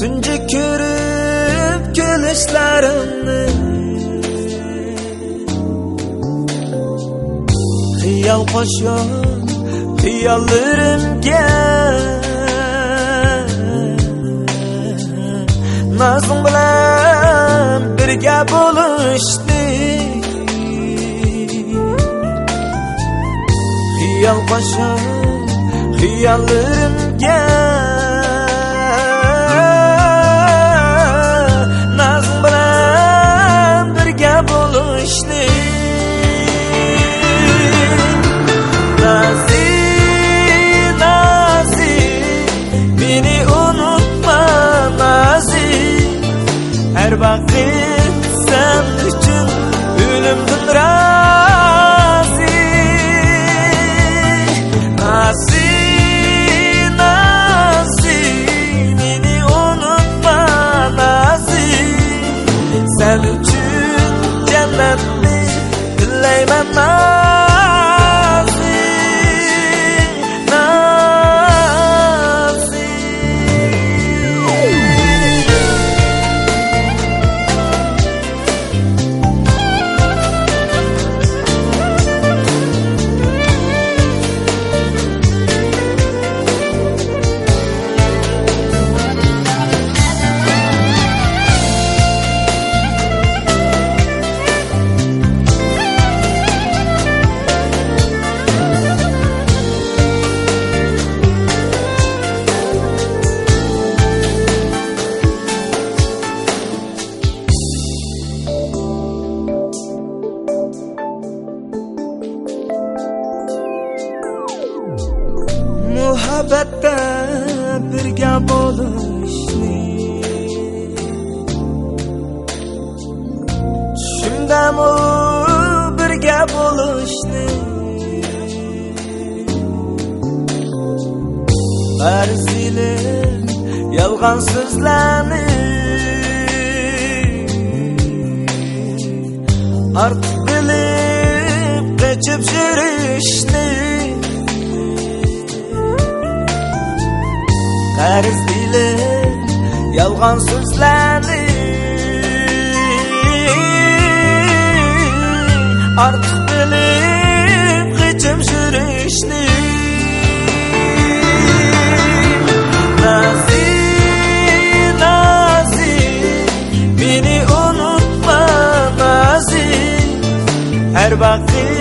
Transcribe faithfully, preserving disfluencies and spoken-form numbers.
تۇنجى كۆرۈپ كۈلۈشلىرىڭنى، خىيال قوشۇپ خىياللىرىمگە، نازىڭ بىلەن بىرگە بولۇشنى، خىيال قوشۇپ خىياللىرىمگە، نازىڭ بىلەن بىرگە بولۇشنى. نازى، نازى، مېنى ئۇنتۇما، نازى. ھەر ۋاقىت سەن ئۈچۈن ئۆلۈمدىن رازى. نازى، نازى، مېنى ئۇنتۇما، نازى. سەن ئۈچۈن جەننەتنى تىلەيمەن، نازى، نازى. مۇھەببەتتە بىرگە بولۇشنى، چۈشۈمدىمۇ بىرگە بولۇشنى، قەرز ئېلىپ يالغان سۆزلەرنى، ئارتۇق بىلىپ قېچىپ يۈرۈشنى، قەرز ئېلىپ يالغان سۆزلەرنى، ئارتۇق بىلىپ قېچىپ يۈرۈشنى. نازى، نازى، مېنى ئۇنتۇما، نازى. ھەر ۋاقىت